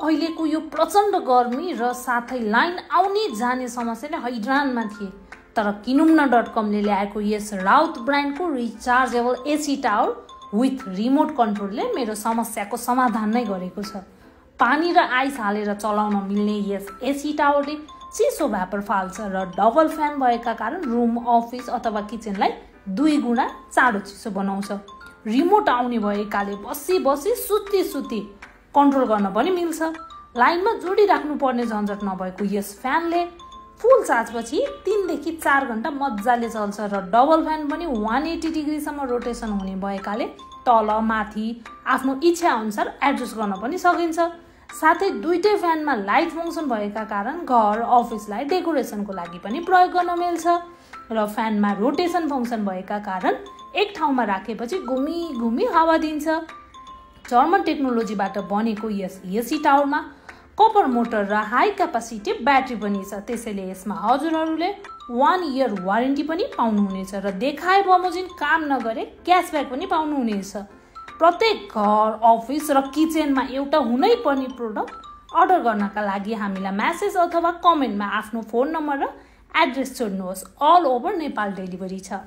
अहिलेको यो प्रचण्ड गर्मी र साथै लाइन आउने जाने समस्याले हैरानमा थिए। तर किनुम्न.com ले ल्याएको यस राउत ब्रान्डको rechargeable AC tower with remote कन्ट्रोलले मेरो समस्याको समाधान नै गरेको छ। पानी र आइस हालेर चलाउन मिल्ने यस एसी टावरले चिसो भ्यापर फाल्छ र डबल फ्यान भएका कारण रुम, अफिस अथवा किचनलाई 2 गुणा चाँडो चिसो बनाउँछ। रिमोट आउने भएकाले बसी बसी सुती कन्ट्रोल गर्न पनि मिल्छ। लाइनमा जोडिराख्नु पर्ने झन्झट नभएको यस फ्यानले फुल चार्जपछि 3 देखि 4 घण्टा मजाले चल्छ र डबल फ्यान पनि 180 डिग्रीसम्म रोटेसन हुने भएकाले तल माथि आफ्नो इच्छा अनुसार एडजस्ट गर्न पनि सकिन्छ। साथै दुईटै फ्यानमा लाइट फङ्सन भएका कारण घर, अफिसलाई डेकोरेसनको लागि पनि प्रयोग गर्न मिल्छ र फ्यानमा रोटेसन फङ्सन भएका कारण एक ठाउँमा राखेपछि घुमी हावा दिन्छ। जर्मन टेक्नोलोजीबाट बनेको यस एसी टावरमा कपर मोटर र हाई क्यापासिटी ब्याट्री पनि छ। त्यसैले यसमा हजुरहरूले 1 इयर वारेन्टी पनि पाउनुहुनेछ र देखाए बमोजिम काम नगरे क्यासब्याक पनि पाउनुहुनेछ। प्रत्येक घर, अफिस र किचनमा एउटा हुनै पर्ने प्रोडक्ट अर्डर गर्नका लागि हामीलाई मेसेज अथवा कमेन्टमा आफ्नो फोन नम्बर र एड्रेस छोड्नुहोस्। अल ओभर नेपाल डेलिभरी छ।